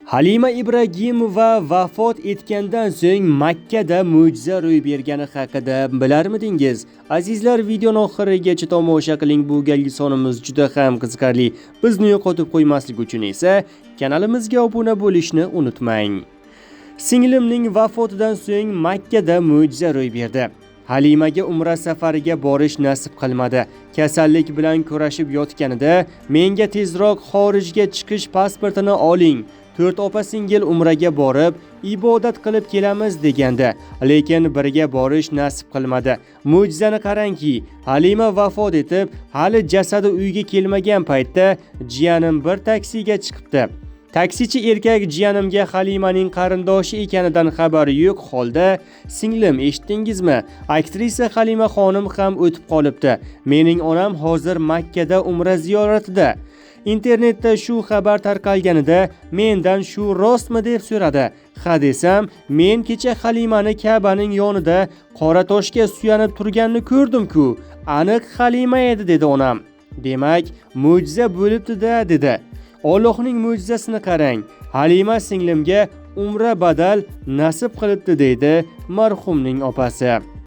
Halima Ibragimova vafot etgandan so'ng Makkada mo'jiza ro'y bergani haqida bilarmidingiz? Azizlar, videoni oxirigacha tomosha qiling. Bu galgi sonimiz juda ham qiziqarli. Bizni yo'qotib qo'ymaslik uchun esa kanalimizga obuna bo'lishni unutmang. Singlimning vafotidan so'ng Makkada mo'jiza ro'y berdi. Halimaga umra safariga borish nasib qilmadi. Kasallik bilan kurashib yotganida menga tezroq xorijga chiqish pasportini oling. 4 opa-singil umraga borib, ibodat qilib kelamiz degandi. Lekin birga borish nasib qilmadi. Mo'jizani qarangki, Halima vafot etib, hali jasadi uyga kelmagan paytda jiyanim bir taksiga chiqibdi. Taksichi erkak jiyanimga Halimaning qarindoshi ekanidan xabari yo'q holda, "Singlim, eshitdingizmi? Aktrisa Halima xonim ham o'tib qolibdi. Mening onam hozir Makkada umra ziyoratida." Internetda shu xabar tarqalganida mendan shu rostmi deb so'radi. Ha desam, men kecha Halimani Ka'baning yonida qora toshga suyanib turganini ko'rdim-ku. Aniq Halima edi, dedi onam. Demak, mo'jiza bo'libdi-da, dedi. Allohning mo'jizasini qarang. Halima singlimga umra badal nasib qilibdi, deydi marhumning opasi.